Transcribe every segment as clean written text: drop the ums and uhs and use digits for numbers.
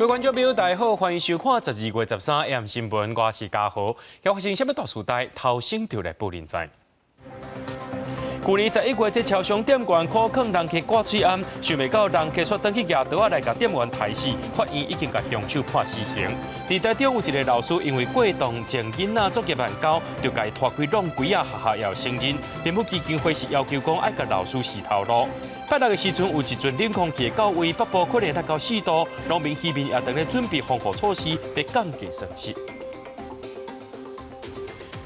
各位觀眾朋友，大家好，歡迎收看12月13 AM 新聞，我是嘉豪。有發生啥物大事代，頭先就來報恁知。舊年11月，這超商店員苦勸人客掛喙罨，想袂到人客煞轉去舉刀仔來共店員刣死，法院已經共兇手判死刑。佇台中有一个老師因為過動症囡仔作業難交，就共伊拖開浪櫃仔，學校也有承認。聯合基金會是要求講愛共老師死頭路。拜六的時陣有一陣冷空氣到位，北部可能達到4度，農民漁民也當咧準備防護措施，欲降低損失。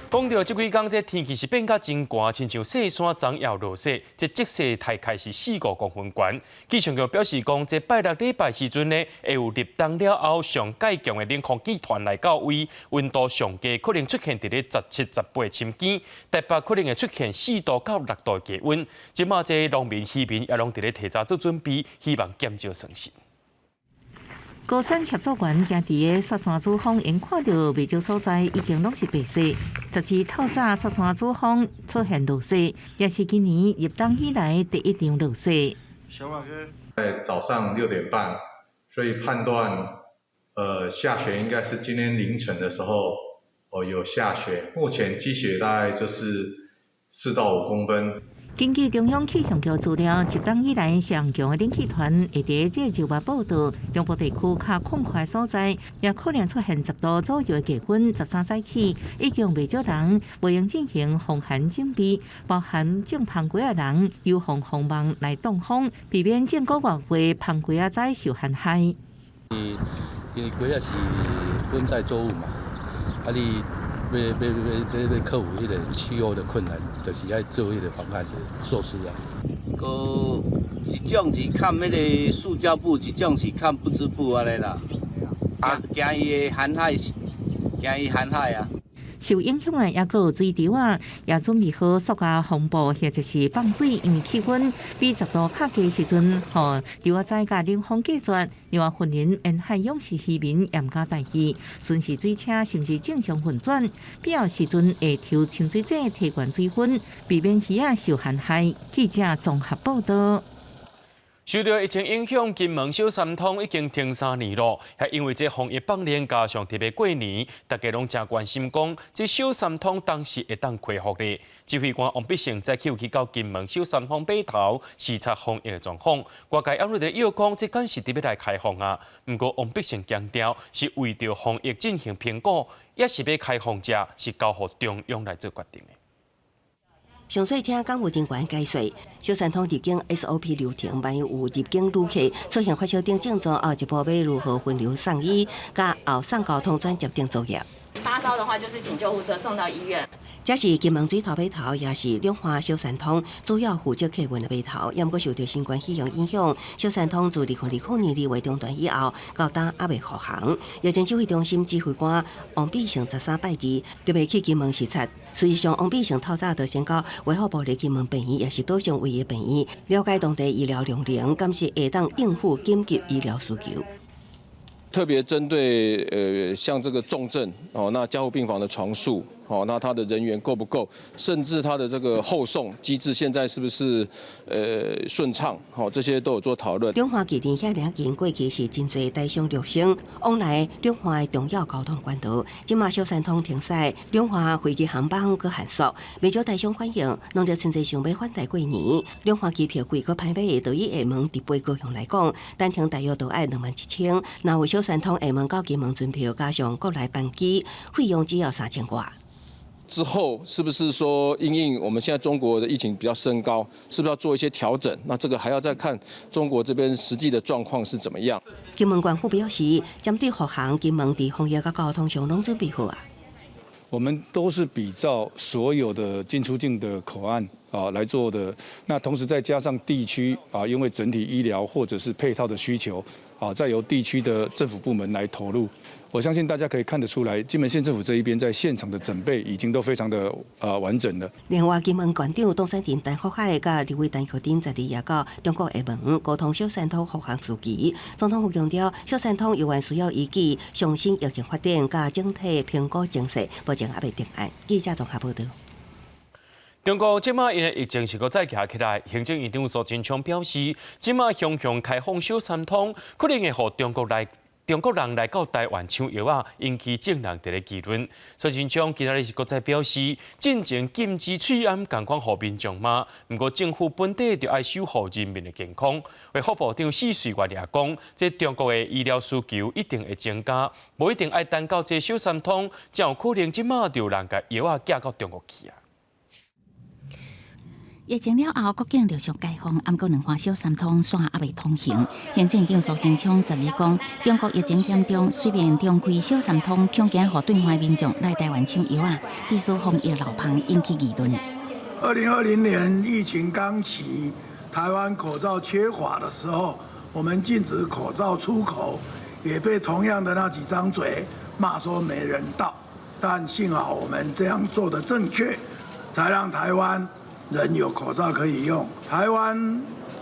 講到這幾工，這天氣是變甲真寒，親像雪山昨夜落雪，這積雪大概是四五公分懸。氣象局表示講，這拜六禮拜時陣呢，會有立冬了後上蓋強的冷空氣團來到位，溫度上低可能出現佇咧17、18深更，台北可能會出現4度到6度的低溫。這馬這農民漁民也攏佇咧提早做準備，希望減少損失。高山協作員行佇个雪山主峰，𪜶看著袂少所在已經攏是白雪。十二透早雪山主峰出現落雪，也是今年入冬以來第一場落雪。在早上6點半，所以判斷，下雪應該是今天凌晨的時候，哦，有下雪。目前積雪大概就是4到5公分。根據中央氣象局資料，入冬以來上強的冷氣團會佇這晝夜報到，中部地區較曠闊所在，也可能出現10度左右的低溫。13早起已經袂少人袂用進行防寒準備，包含種番瓜的人有防風網來擋風，避免種個月會番瓜仔仔受寒害。因為瓜仔是溫帶作物嘛，啊你欲欲欲欲欲克服彼個氣候的困難，就是愛做彼個防寒的措施啊。閣一種是崁彼個塑膠布，一種是崁不織布按呢啦。啊，驚伊會寒害，驚伊寒害啊。受影響的猶閣有水池仔，也準備好塑膠風布或者是放水，因為氣溫比10度較低時陣，予池仔仔佮冷風隔絕。另外，雲林沿海養殖漁民嚴加注意，巡視水車是毋是正常運轉，必要時陣會抽清水井提懸水分，避免魚仔受寒害。記者綜合報道。受著疫情影響，金門小三通已經停3年咯。係因為這防疫放令加上特別過年，大家攏誠關心講，這小三通當時會當恢復咧。指揮官王必勝早起有去到金門小三通碼頭視察防疫狀況。外界猶咧佇臆講，這敢是欲來開放啊？毋過王必勝強調，是為著防疫進行評估，抑是欲開放這是交予中央來做決定的。上細聽港務人員解說，小三通入境 SOP 流程，萬一有入境旅客出現發燒等症狀，後一步欲如何分流送醫，佮後送交通轉接等作業。發燒的話，就是請救護車送到醫院。這是金門水頭碼頭，也是兩岸小三通主要負責客運的碼頭。也毋過受著新冠肺炎影響，小三通自2020年2月中斷以後，到今猶未復航。疫情指揮中心指揮官王必勝13拜二特別去金門視察。事實上，王必勝透早就先到衛福部的金門病院，也是島上唯一病院，了解當地醫療量能，敢是會當應付緊急醫療需求。特別針對像這個重症哦，那加護病房的床數哦，那他的人員夠不夠，甚至他的這個後送機制現在是不是順暢？好，這些都有做討論。兩岸距離遐爾近，過去是真濟台商陸生往來兩岸的重要交通管道。這馬小三通停駛，兩岸飛機航班閣限速，袂少台商反映，農曆春節想欲返台過年，兩岸機票貴閣歹買。就以廈門直飛高雄來講，單程大約都愛2萬1千。若有小三通廈門到金門船票，加上國內班機，費用只要3000外。之後是不是說因應我們現在中國的疫情比較升高，是不是要做一些調整？那這個還要再看中國這邊實際的狀況是怎麼樣。金門縣府表示，針對復航，金門佇防疫佮交通上攏準備好啊。我們都是比照所有的進出境的口岸啊來做的，那同時再加上地區啊，因為整體醫療或者是配套的需求啊，再由地區的政府部門來投入。我相信大家可以看得出來，金門縣政府這一邊在現場的準備已經都非常的完整了。另外，金門縣長董選廷陳福海佮立委陳菊貞十二也到中國廈門溝通小三通復航事宜。總統府強調，小三通猶原需要依據上新疫情發展佮整體評估情勢，目前猶未定案。記者綜合報道。中國這馬因為疫情是閣再夯起來，行政院長蘇貞昌表示，這馬雄雄開放小三通，可能會予中國來中國人來到台灣搶藥仔，引起眾人佇咧議論。蘇貞昌今仔日是閣再表示，進前禁止喙罨仝款予民眾罵，毋過政府本底就愛守護人民的健康。衛福部長施瑞元也講，這中國的醫療需求一定會增加，無一定愛等到這小三通，才有可能這馬就有人共藥仔寄到中國去啊。疫情了後，國境陸續解封，毋過兩岸小三通煞猶未通行。行政院長蘇貞昌12講，中國疫情嚴重，隨便重開小三通，恐驚予對岸民眾來台灣搶藥仔，致使防疫漏縫，引起議論。2020年疫情剛起，台灣口罩缺乏的時候，我們禁止口罩出口，也被同樣的那幾張嘴罵說沒人道。但幸好我們這樣做的正確，才讓台灣人有口罩可以用。台灣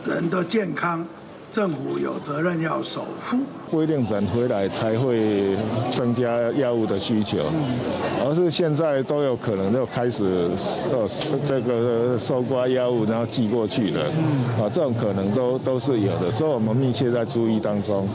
人的健康，政府有責任要守護。不一定等回來才會增加藥物的需求，而是現在都有可能就開始這個搜刮藥物，然後寄過去了。啊，這種可能都是有的，所以我們密切在注意當中。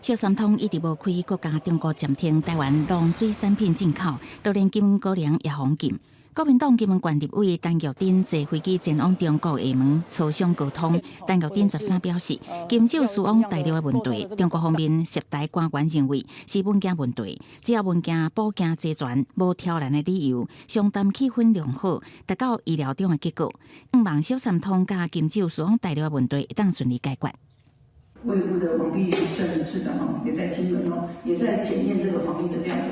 小三通一直無開，閣加中國暫停台灣農水產品進口，都連金門高粱也予禁。國民黨金門縣立委陳玉珍坐飛機前往中國廈門磋商溝通。陳玉珍13表示，金酒輸往大陸的問題，中國方面涉台官員認為是文件問題，只要文件補件齊全，無挑難的理由，商談氣氛良好，達到意料中的結果。向望小三通佮金酒輸往大陸的問題，會當順利解決。衛福的王必勝市長哦，也在金門哦，也在檢驗這個防疫的量能。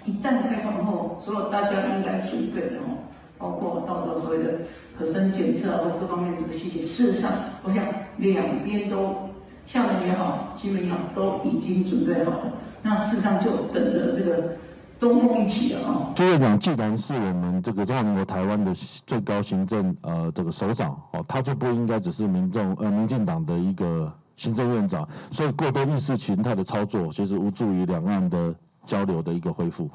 一旦開放後，所有大家應該準備的哦，包括到時候所謂的核酸檢測啊，或各方面這個細節，事實上，我想兩邊都，廈門也好，金門也好，都已經準備好了。那事實上就等着這個東風一起了啊。朱院長既然是我們這個中華民國台灣的最高行政這個首長哦，他就不應該只是民進黨的一個行政院長，所以過多意識形態的操作，其實無助於兩岸的交流的一個恢復。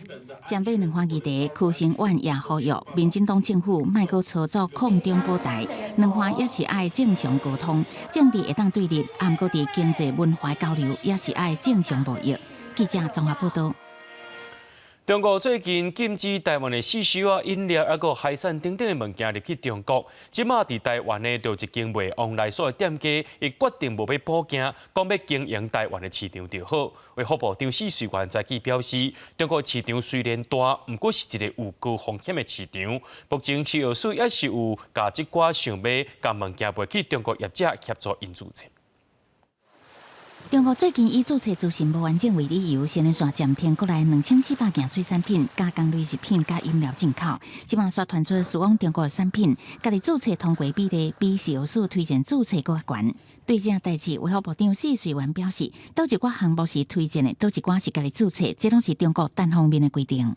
針對兩岸議題，柯興遠也呼籲民進黨政府莫閣操作抗中保台，兩岸也是愛正常溝通，政治會當對立，毋過佇經濟文化交流也是愛正常貿易。記者綜合報道。中國最近禁止台灣的四收啊、飲料、抑閣海產等等的物件入去中國。這馬佇台灣的就一間賣旺來酥的店家，伊決定無欲補件，講欲經營台灣的市場就好。衛福部長施瑞元早起表示，中國市場雖然大，毋過是一個有高風險的市場。目前食藥署也是有共這寡想欲共物件賣去中國業者協助𪜶註冊。中國最近以註冊資訊無完整為理由，先連續暫停國內2400件水產品、加工類食品、佮飲料進口。這馬煞傳出輸往中國的產品，家己註冊通過比例比食藥署推薦註冊閣較懸。對這代誌，衛福部長施瑞元表示，佗一寡項目是推薦的，佗一寡是家己註冊，這攏是中國單方面的規定。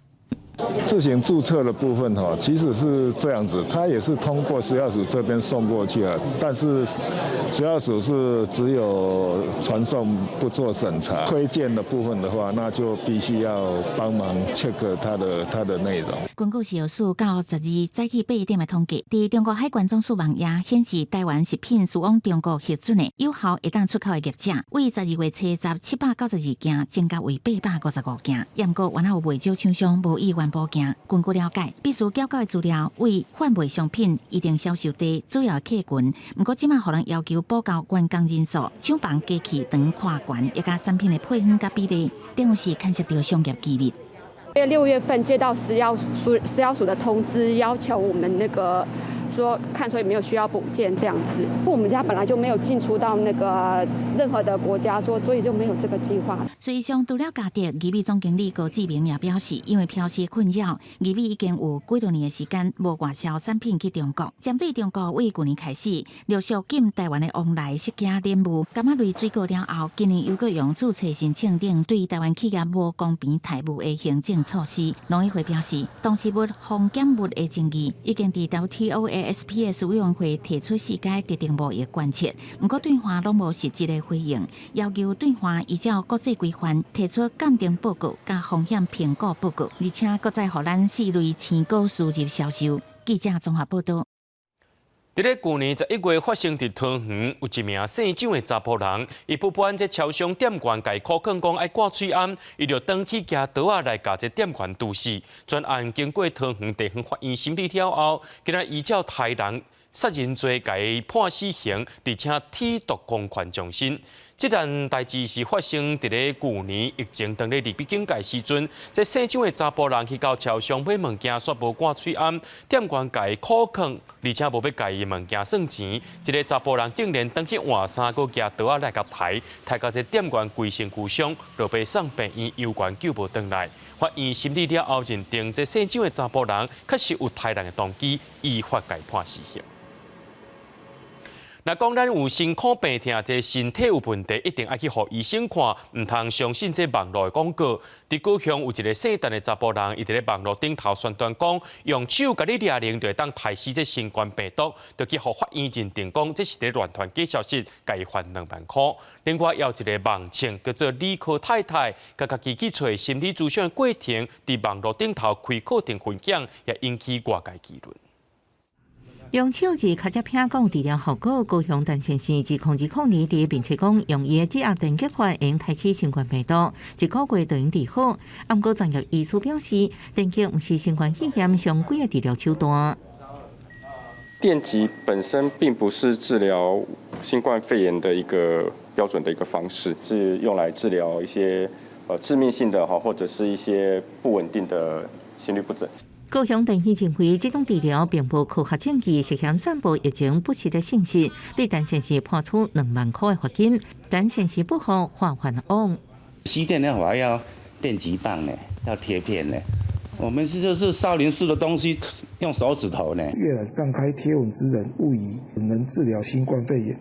自行註冊的部分哈，其實是這樣子，它也是通過食藥署這邊送過去了，但是食藥署是只有傳送不做審查。推薦的部分的話，那就必須要幫忙 check 它的內容。根據食藥署到12早起8點的統計，佇中國海關總署網頁顯示，台灣食品輸往中國核准的有效會當出口的業者，為12月初十792件，增加為855件。毋過，原來有袂少廠商無意願補件。根據了解，必須繳交的資料為販賣商品一定銷售地主要客群。毋過，這馬予人要求補交員工人數、廠房機器長寬懸，以及產品的配方佮比例，等於是牽涉著商業機密。 6月份接到食藥署的通知，要求我們那個說看說有沒有需要補件這樣子。我們家本來就沒有進出到那個任何的國家，說所以就沒有這個計劃。事實上，除了嘉德，義美總經理高志明也表示，因為飄絲困擾，義美已經有幾多年的時間無外銷產品去中國。針對中國為舊年開始陸續禁台灣的旺來釋迦蓮霧、柑仔類水果了後，今年又閣用註冊申請等對台灣企業無公平待遇的行政措施。農委會表示，動植物防檢物的爭議已經佇 WTO ASPS 委員會提出世界特定貿易關切，毋過對方攏無實質的回應，要求對方依照國際規範提出鑑定報告佮風險評估報告，而且閣再予咱四類鮮果輸入銷售。記者綜合報道。佇咧舊年11月發生佇桃園，有一名姓蔣的查埔人，伊不滿這超商店員共伊苦勸講愛掛喙罨，伊就轉去舉刀仔來共這店員毒死。全案經過桃園地方法院審理了後，今仔依照刣人殺人罪共伊判死刑，而且剔毒公權終身。這件代誌是發生佇咧舊年疫情當咧二級警戒時陣，這姓蔣的查埔人去到超商買物件，煞無掛喙罨，店員共伊苦勸，而且無欲共伊物件算錢。這个查埔人竟然轉去換衫，閣舉刀仔來共刣，刣共這店員規身軀傷，就被送病院，猶原救無轉來。法院審理了後，認定這姓蔣的查埔人確實有刣人的動機，依法共伊判死刑。若講咱有身苦病痛，這身體有問題，一定愛去予醫生看，毋通相信這網路的廣告。佇高雄有一个姓陳的查埔人，伊佇咧網路頂頭宣傳講，用手共你掠龍就會當刣死這新冠病毒，就去予法院認定講這是佇咧亂傳假消息，共伊罰2萬箍。另外，也有一个網紅叫做理科太太，共家己去揣心理諮商的過程，佇網路頂頭開課程分享，也引起外界議論。用手指尻脊骿講治療效果，高雄陳先生2020年佇面冊講，用伊的指壓電擊法會用刣死新冠病毒，一個月就能治好。毋過專業醫師表示，電擊毋是新冠肺炎常規的治療手段。電擊本身並不是治療新冠肺炎的一個標準的一個方式，是用來治療一些致命性的或者是一些不穩定的心律不整。高雄電視認為，這種治療並無科學證據，涉嫌散布疫情不實的信息，對陳先生判處2萬塊的罰金。陳先生不服，發還枉。吸電的話要電擊棒呢，要貼片呢。我們是就是少林寺的東西，用手指頭呢。閱覽上開貼文之人誤以能治療新冠肺炎，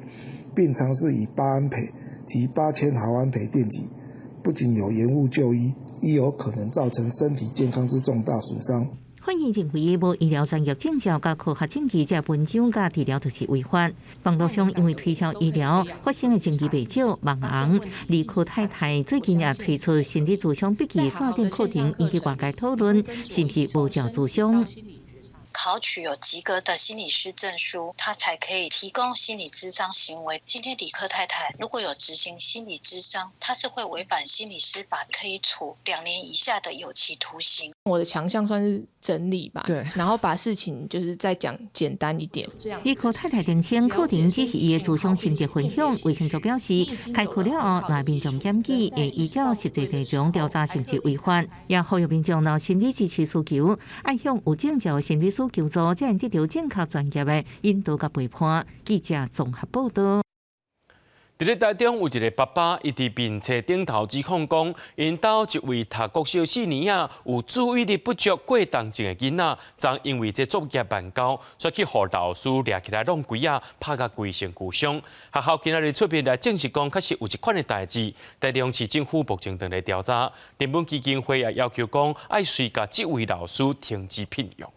並嘗試以8安培及8000毫安培電擊，不僅有延誤就醫，亦有可能造成身體健康之重大損傷。法院認為，無醫療專業證照佮科學證據，這文章佮治療就是違法。網路上因為推銷醫療發生的爭議袂少，網紅理科太太最近也推出心理諮商筆記線頂課程，引起外界討論，是毋是無照諮商？考取有及格的心理師證書，他才可以提供心理諮商行為。今天理科太太如果有執行心理諮商，他是會違反心理師法，可以處2年以下的有期徒刑。我的強項算是整理吧，然後把事情就是再講簡單一點。理科太太聲稱課程只是伊的諮商心得分享，衛生局表示，開課了後，若民眾檢舉，會依照實際內容調查是毋是違法，也呼籲民眾若心理支持需求，愛向有證照的心理師求助，才會得到正確專業的引導佮陪伴。記者綜合報道。佇咧台中有一个爸爸，伊佇面冊頂頭指控講，𪜶兜一位讀國小四年仔有注意力不足過動症的囡仔，昨因為這作業慢交，煞去予老師掠起來挵櫃仔，拍共規身軀傷。學校今仔日出面來證實講，確實有這款的代誌。台中市政府目前正咧調查，人本基金會也要求講，愛隨共這位老師停止聘用。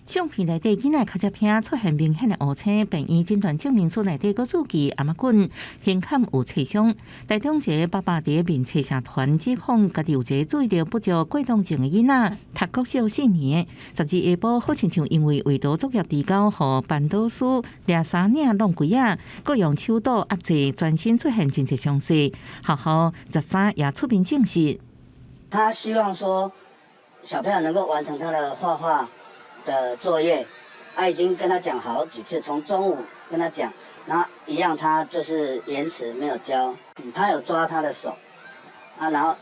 相片內底囡仔尻脊骿出現明顯的烏青，病院診斷證明書內底閣註記頷仔頸，胸坎有擦傷。台中一個爸爸佇面冊社團指控，家己有一个注意力不足過動症的囡仔，讀國小四年，12下晡好親像因為為著作業遲交，予班導師掠衫領挵櫃仔，閣用手肘壓制，全身出現真濟傷勢。學校13也出面證實，他希望說小朋友能夠完成他的畫畫的作業，他已經跟他講好幾次，從中午跟他講，然後一樣他就是延遲沒有交，他有抓他的手，啊，然後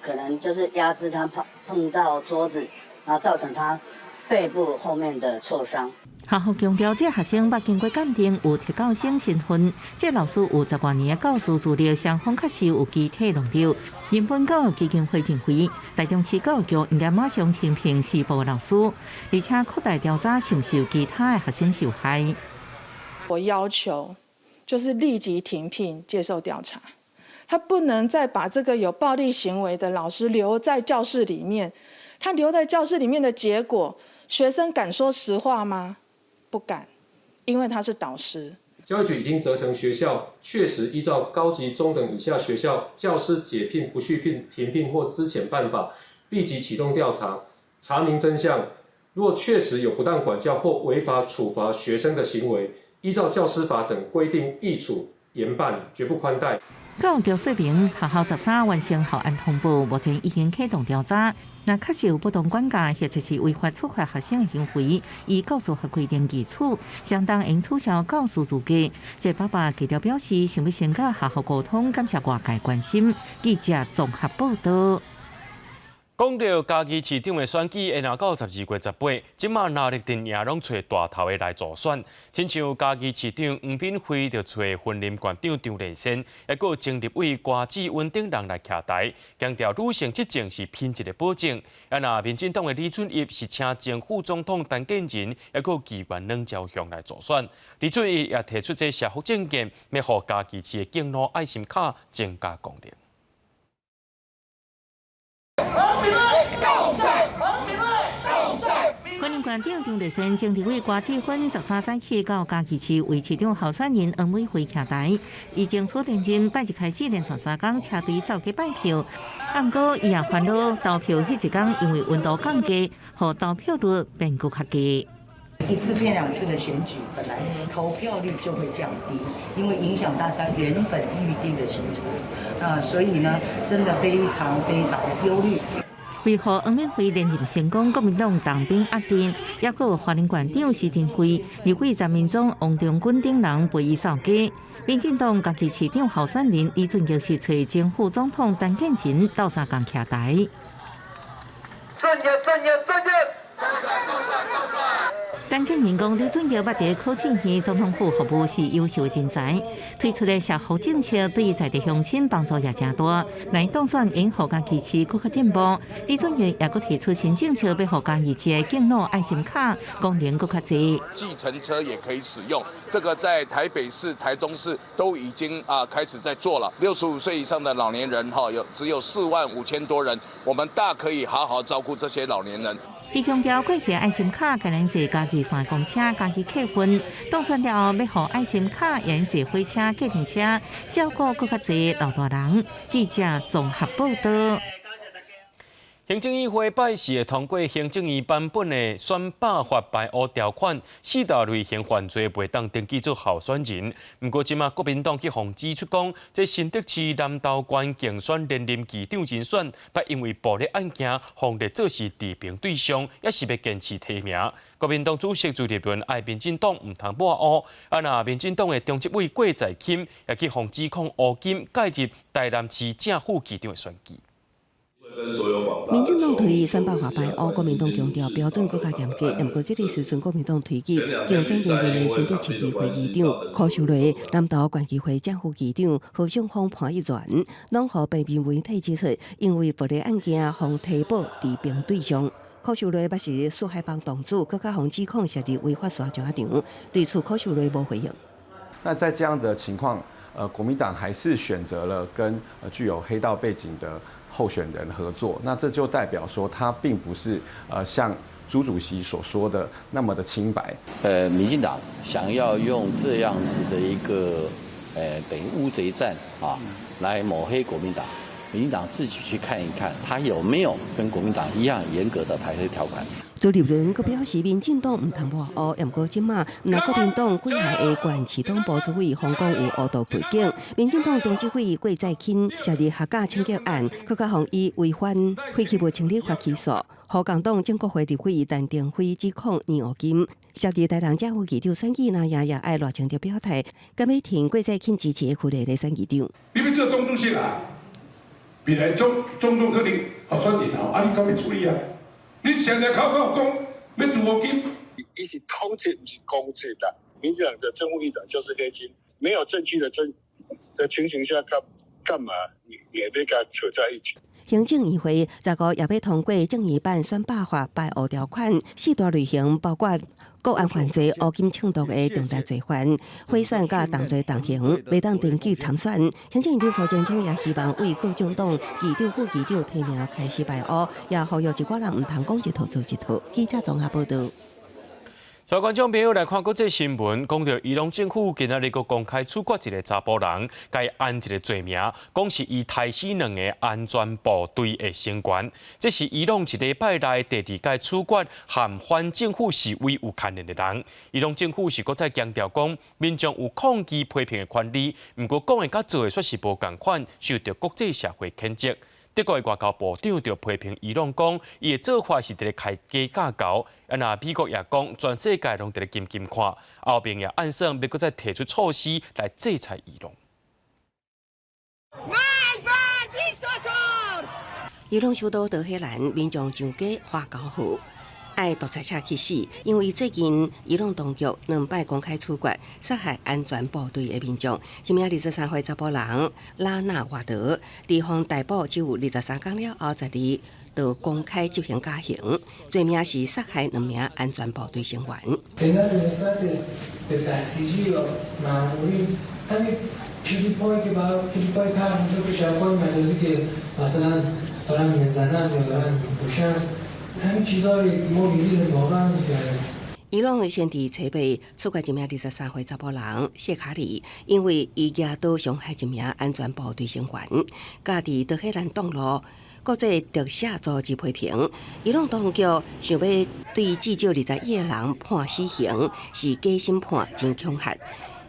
可能就是壓制他碰碰到桌子，然後造成他背部後面的挫傷。學校強調，這學生捌經過鑑定有特教生身份，這老師有十外年的教師資歷，雙方確實有機體弄著。人本教育基金會認為，台中市教育局應該馬上停聘施暴老師，而且擴大調查是毋是有其他的學生受害。我要求就是立即停聘，接受調查。他不能再把這個有暴力行為的老師留在教室裡面。他留在教室裡面的結果，學生敢說實話嗎？不敢，因為他是導師。教育局已經責成學校確實依照高級中等以下學校教師解聘、不續聘、停聘或資遣辦法，立即啟動調查，查明真相，若確實有不當管教或違法處罰學生的行為，依照教師法等規定，議處嚴辦，絕不寬待。教育局說明，學校13完成校案通報，目前已經啟動調查。若確實有不當管教或者是違法處罰學生的行為，依教師法規定議處，相當應取消教師資格。這爸爸低調表示，想欲先佮學校溝通，感謝外界關心。記者綜合報道。講著嘉義市長的選舉，延到12月18，這馬藍綠陣營攏揣大頭的來助選。親像嘉義市長黃敏惠就揣雲林縣長張麗善，抑閣有前立委柯志恩等人來徛台，強調女性執政是品質的保證。啊，若民進黨的李俊逸是請前副總統陳建仁，抑閣有議員呂昭雄來助選。李俊逸也提出這社福政見，欲予嘉義市的敬老愛心卡增加功能。雲林縣長張麗善、前立委柯志恩13早起到嘉義市為市長候選人黃敏惠徛台，伊爭取連任，拜一開始連續三工車隊掃街拜票，毋過伊也煩惱投票彼一工因為溫度降低，予投票率變閣較低。一次變兩次的選舉，本來投票率就會降低，因為影響大家原本預定的行程。那所以呢，真的非常非常的憂慮。為予黃敏惠連任成功，國民黨重兵壓陣，抑閣有花蓮縣長施廷輝、立委陳明忠、王中軍等人陪伊掃街。民進黨嘉義市長候選人李俊逸是揣前副總統陳建仁鬥相共徛台。俊逸，俊逸，俊逸！陳建仁講，李俊逸捌佇考試院總統府服務是優秀人才，推出的社福政策對在地鄉親幫助也誠大。來當選應予嘉義市閣較進步。李俊逸也閣提出新政策，欲予嘉義市的敬老愛心卡功能閣較濟。計程車也可以使用，這個在台北市、台中市都已經啊開始在做了。65歲以上的老年人哈，有只有4萬5千多人，我們大可以好好照顧這些老年人。伊強調，過去愛心卡共人坐嘉義線公車、嘉義客運，當選了後欲予愛心卡用坐火車、計程車，照顧閣較濟老大人。記者綜合報道。行政院會拜四會通過行政院版本的選罷法排烏條款，四大類型犯罪袂當登記做候選人。毋過，這馬國民黨去予指出講，這新竹市南投縣競選連任市長人選，捌因為暴力案件，予列做是治評對象，猶是欲堅持提名。國民黨主席朱立倫愛民進黨毋通抹烏，啊若民進黨的中執委郭在欽也去予指控烏金介入台南市正副市長的選舉。民進黨推選罷法排烏，國民黨強調標準閣較嚴格。毋過，這個時陣國民黨推舉競選連任的新竹市議會議長柯秀瑞、南投縣議會正副議長何勝峰潘一全，攏予平面媒體指出，因為暴力案件予提報治評對象。柯秀瑞捌是四海幫黨主，閣較予指控涉入違法沙石場，對此柯秀瑞無回應。那在這樣的情況，國民黨還是選擇了跟具有黑道背景的候選人合作，那這就代表說他並不是像朱主席所說的那麼的清白。民進黨想要用這樣子的一個等於烏賊戰啊，來抹黑國民黨，民進黨自己去看一看，他有沒有跟國民黨一樣嚴格的排黑條款。朱立倫閣表示，民進黨毋通抹烏，毋過這馬毋但國民黨幾個縣市黨部主委予講有烏道背景，民進黨中執委郭在欽涉入學甲清潔案，閣較予以違反廢棄物清理法起訴。予共黨正國會立委陳亭妃指控倪烏金涉入台南正副市長選舉，那也也愛賴清德表態，敢欲挺郭在欽支持的區內的選議長。你欲做黨主席啊？未來總統可能候選人吼，啊你敢欲處理啊？你常常口口講欲除烏金，伊是統一，毋是公職啦。民進黨的正副議長就是黑金，沒有證據的證的情形下，幹幹嘛？你也欲共扯在一起？行政院會15也欲通過政院版選罷法排烏條款，四大類型包括國安犯罪、烏金衝突的重大罪犯、賄選佮同罪同刑，袂當登記參選。行政院長蘇貞昌也希望為各政黨議長、副議長提名開始排烏，也呼籲一寡人毋通講一套做一套。記者綜合報道。所以觀眾朋友來看國際新聞，講著伊朗政府今仔日閣公開處決一个查埔人，共伊安一个罪名，講是伊刣死兩个安全部隊的成員。這是伊朗一禮拜內第二擺處決和反政府示威有牽連的人。伊朗政府是閣再強調講，民眾有抗議批評的權利，毋過講的佮做的煞是無仝款，受著國際社會譴責。德國的外交部長就批評伊朗講，伊的做法是佇咧開假教猴。啊，若美國也講，全世界攏佇咧緊緊看，歐盟也按算欲閣再提出措施來制裁伊朗。مرگ بر دیکتاتور。 伊朗首都德黑蘭民眾上街歡高呼，愛獨裁者去死，因為最近伊朗當局兩擺公開處決殺害安全部隊的民眾，一名23歲查埔人拉納瓦德，佇予逮捕只有23工了後，12就公開執行絞刑，罪名是殺害兩名安全部隊成員。伊朗先佇初八處決一名23歲查埔人謝卡里，因為伊舉刀傷害一名安全部隊成員，佮佇德黑蘭擋路。國際特赦組織批評，伊朗當局想欲對至少21個人判死刑，是假審判，真恐嚇。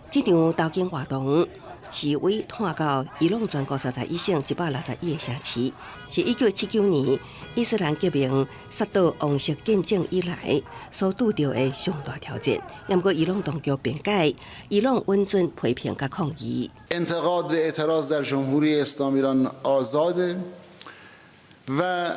這場頭前活動示威湠到伊朗全國31省161個城市，是1979年伊斯蘭革命殺倒王室建政以來所拄著的上大挑戰。毋過伊朗當局辯解，伊朗允准批評佮抗議。 انتقاد و اعتراض در جمهوری اسلامی ایران آزاده و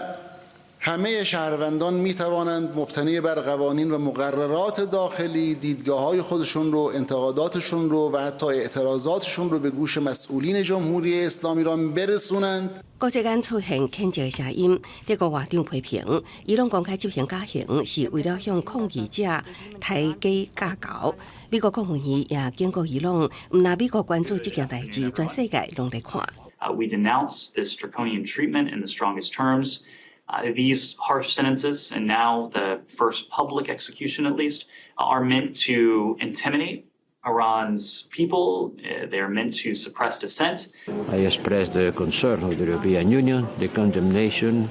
همه شهروندان می توانند مبتنی بر قوانین و مقررات داخلی دیدگاه های خودشون رو، انتقاداتشون رو و حتی اعتراضاتشون رو به گوش مسئولین جمهوری اسلامی ایران برسونند。國際間出現譴責聲音，德國外長批評，伊朗公開執行絞刑是為了向抗議者刣假教猴。美國國務院也警告伊朗，毋但美國關注這件代誌，全世界攏咧看。 We denounce this draconian treatment in the strongest terms. These harsh sentences, and now the first public execution at least, are meant to intimidate Iran's people. They are meant to suppress dissent. I express the concern of the European Union, the condemnation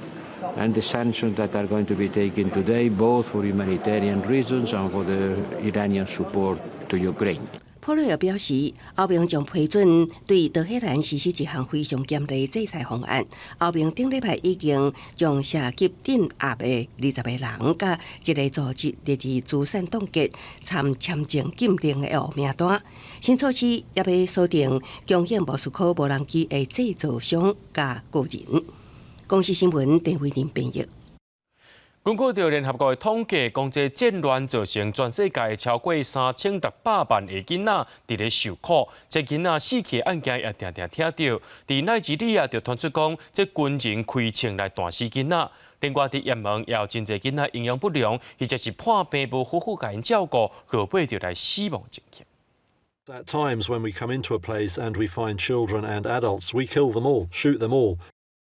and the sanctions that are going to be taken today, both for humanitarian reasons and for the Iranian support to Ukraine. 普瑞爾表示，歐盟將批准對德黑蘭實施一項非常嚴厲制裁方案。歐盟頂禮拜已經將涉及鎮壓的20個人，佮一个組織列佇資產凍結、參簽證禁令的黑名單。新措施也欲鎖定供應莫斯科無人機的製造商佮個人。公視新聞鄭偉林編譯。根據著聯合國的統計，講這戰亂造成全世界超過3600萬个囡仔佇咧受苦，這囡仔死去的案件也定定聽著。佇奈及利亞就傳出講，這軍人開槍來彈死囡仔。另外佇也門也有真濟囡仔營養不良，或者是破病無好好共𪜶照顧，落尾就來死亡情形。 At times when we come into a place and we find children and adults, we kill them all, shoot them all.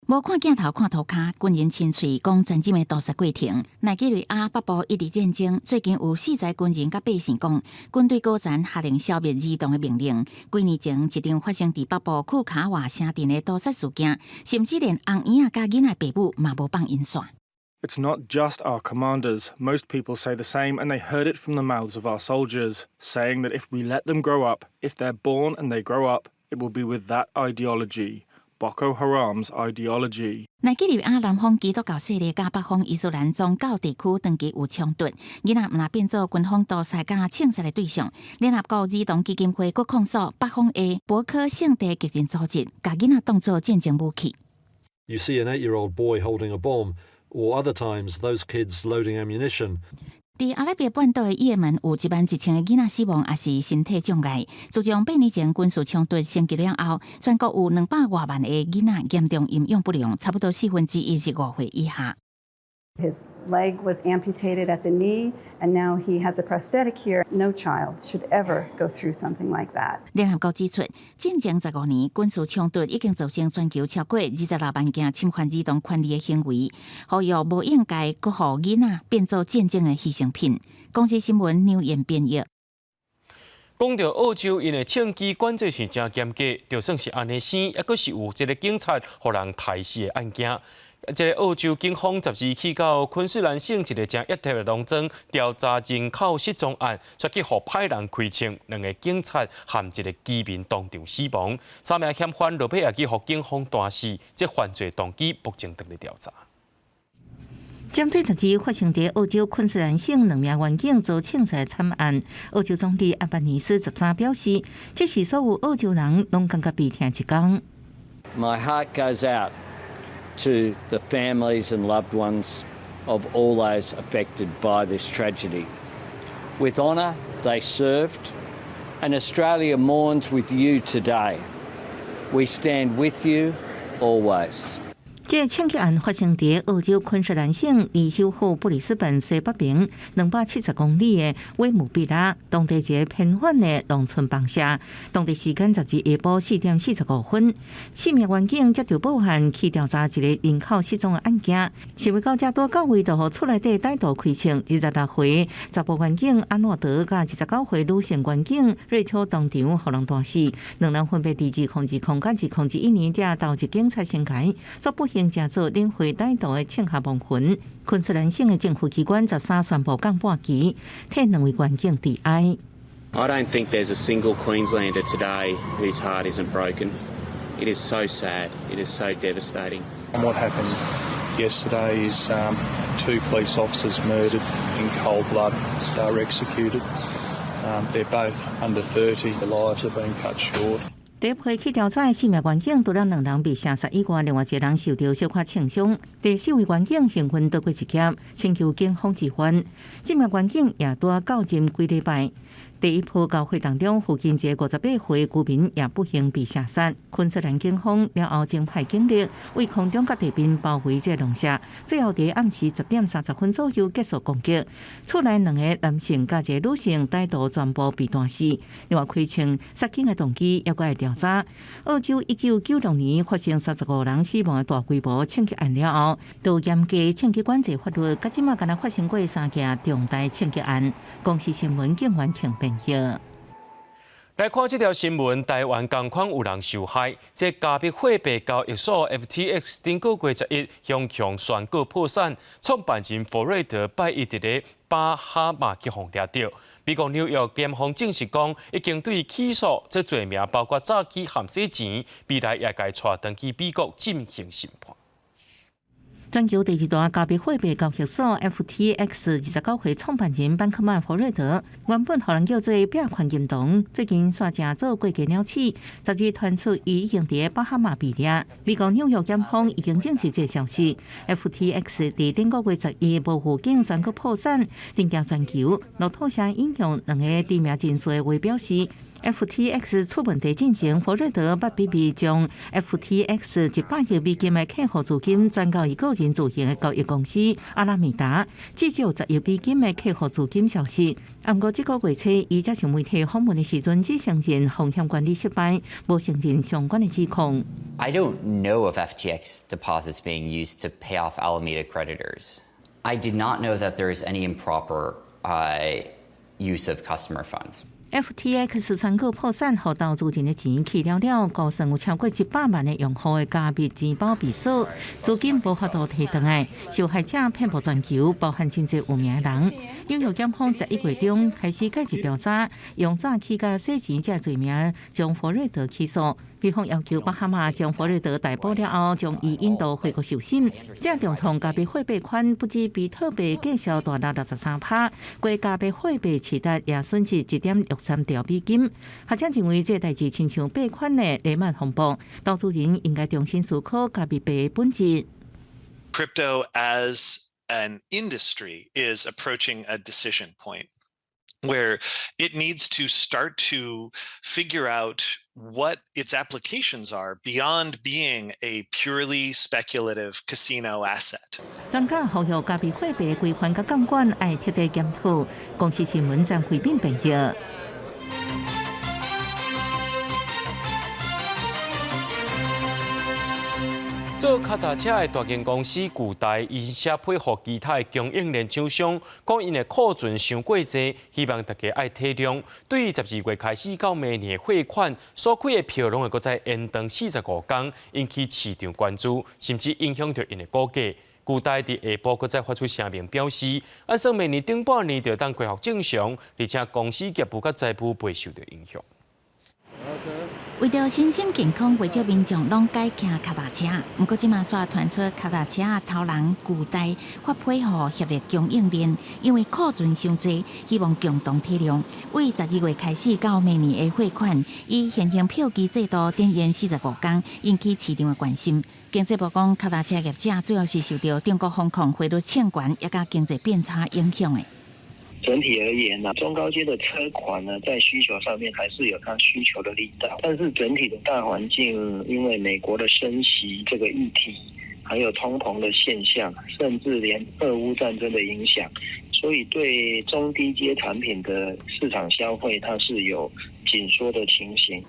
無看鏡頭，看塗跤，軍人親喙講殘忍的屠殺過程。奈及利亞北部一直戰爭，最近有四十軍人佮百姓講，軍隊高層下令消滅兒童的命令。幾年前，一場發生佇北部庫卡瓦城鎮的屠殺事件，甚至連紅嬰仔佮囡仔爸母嘛無放𪜶煞。 It's not just our commanders. Most people say the same, and they heard it from the mouths of our soldiers, saying that if we let them grow up, if they're born and they grow up, it will be with that ideology. Boko Haram's ideology. 奈及利亞南方基督教勢力佮北方伊斯蘭宗教地區長期有衝突，囡仔毋但變做軍方屠殺佮槍殺的對象。聯合國兒童基金會閣控訴北方的博科聖地激進組織，共囡仔當做戰爭武器。 You see an 8-year-old boy holding a bomb, or other times those kids loading ammunition. 佇阿拉伯半島的也門有1萬1千个囡仔死亡，抑是身體障礙。自從8年前軍事衝突升級了後，全國有200外萬个囡仔嚴重營養不良，差不多1/4是5歲以下。His leg was amputated at the knee, and now he has a prosthetic here. No child should ever go through something like that. 聯合國指出，進前15年軍事衝突已經造成全球超過26萬件侵犯兒童權利的行為，呼籲無應該閣予囡仔變做戰爭的犧牲品。公視新聞劉燕編譯。講著澳洲，𪜶的槍支管制是誠嚴格，就算是按呢生，猶閣是有一个警察予人刣死的案件。這个澳洲警方12去到昆士蘭省一个誠厄特的農莊調查人口失蹤案，卻去予歹人開槍，兩个警察和一个居民當場死亡，三名嫌犯落尾也去予警方彈死，這犯罪動機目前正佇調查。針對12發生佇澳洲昆士蘭省兩名員警遭槍殺慘案，澳洲總理阿巴尼斯13表示，這是所有澳洲人攏感覺悲痛一工。 My heart goes out to the families and loved ones of all those affected by this tragedy. With honour, they served, and Australia mourns with you today. We stand with you always. 這個槍擊案發生佇澳洲昆士蘭省離首府布里斯本西北邊270公里的威姆比拉，當地一个偏遠的農村房舍。當地時間12下晡4點45分，四名員警接著報案去調查一个人口失蹤的案件。想袂到才拄到位，就予厝內底歹徒開槍。26歲查埔員警阿諾德佮29歲女性員警瑞秋當場予人彈死，兩人分別佇2002佮2021年才投入警察生涯，煞不幸成做領會歹徒的槍下亡魂。昆士蘭省的政府機關13宣布降半旗，替兩位員警致哀。 I don't think there's a single Queenslander today whose heart isn't broken. It is so sad. It is so devastating. And what happened yesterday is two police officers murdered in cold blood. They were executed. They're both under 30. Their lives have been cut short. 第一批去調查的四名員警，除了兩人被射殺以外，另外一個人受著小可槍傷。第四位員警幸運躲過一劫，請求警方支援。這名員警也拄仔到任幾禮拜。第一波交火當中，附近一个58歲居民也不幸被射殺。昆士蘭警方了後增派警力，對空中佮地面包圍這个農舍，最後佇暗時10點30分左右結束攻擊。厝內兩个男性佮一个女性歹徒全部被彈死。另外開槍殺警的動機猶閣愛調查。澳洲1996年發生35人死亡的大規模槍擊案了後，都嚴格槍支管制法律，佮這馬干焦發生過三件重大槍擊案。公視新聞警員慶編譯。來看這條新聞，台灣仝款有人受害。這加密貨幣交易所 FTX 頂個月11向強宣告破產，創辦人弗瑞德拜一佇咧巴哈馬去予掠著。美國紐約檢方證實講，已經對伊起訴，這罪名包括詐欺和洗錢，未來也共帶轉去美國進行審判。全球第二大加密貨幣交易所 FTX 29歲創辦人班克曼·弗瑞德，原本予人叫做幣圈金童，最近煞成做過街鳥鼠，12傳出伊已經佇巴哈馬被掠。美國紐約檢方已經證實這個消息。FTX 佇頂個月11無預警宣告破產，震驚全球。路透社引用兩个知名人士的話表示，FTX 出問題進前，弗瑞德捌秘密將 FTX 100億美金的客戶資金轉到伊個人自營的交易公司阿拉米達，至少10億美金的客戶資金消失。毋過這個月初，伊接受媒體訪問的時陣，只承認風險管理失敗，無承認相關的指控。 I don't know of FTX deposits being used to pay off Alameda creditors. I did not know that there is any improper use of customer funds. FTX 宣告破產，予投資人的錢去了了，估算有超過100萬的用戶的加密錢包被鎖，資金無法度提轉來，受害者遍佈全球，包含真濟有名人。紐約檢方11月中開始介入調查，用詐欺佮洗錢這罪名將弗瑞德起訴。美方要求巴哈馬將弗瑞德逮捕了後，將伊引渡回國受審。這重創加密貨幣圈不止比特幣價數大落63%，規加密貨幣市值也損失1.63兆美金。學者認為，這代誌親像幣圈的雷曼風暴，投資人應該重新思考加密幣的本質。 Crypto as an industry is approaching a decision point. Where it needs to start to figure out what its applications are beyond being a purely speculative casino asset. 專家呼籲加密貨幣規範佮監管愛徹底檢討。公視新聞張惠敏編譯。做跤踏車的大間公司巨大，伊寫批予其他的供應鏈廠商，講𪜶的庫存傷過濟，希望大家愛體諒。對於12月開始到明年的貨款所開的票，攏會閣再延長45工，引起市場關注，甚至影響著𪜶的股價。巨大佇下晡閣再發出聲明表示，按算明年頂半年就當恢復正常，而且公司業務佮財務袂受著影響。為著身心健康，袂少民眾攏改騎跤踏車。毋過這馬煞傳出跤踏車頭人巨大發批予協力供應鏈，因為庫存傷濟，希望共同體諒。為12月開始到明年的貨款，以現行票據制度展延45工，引起市場的關心。經濟部講，跤踏車業者主要是受著中國封控、匯率衝懸，抑佮經濟變差影響的。整體而言呢，中高階的車款呢，在需求上面還是有它需求的力道，但是整體的大環境，因為美國的升息這個議題，還有通膨的現象，甚至連俄烏戰爭的影響，所以對中低階產品的市場消費，它是有緊縮的情形。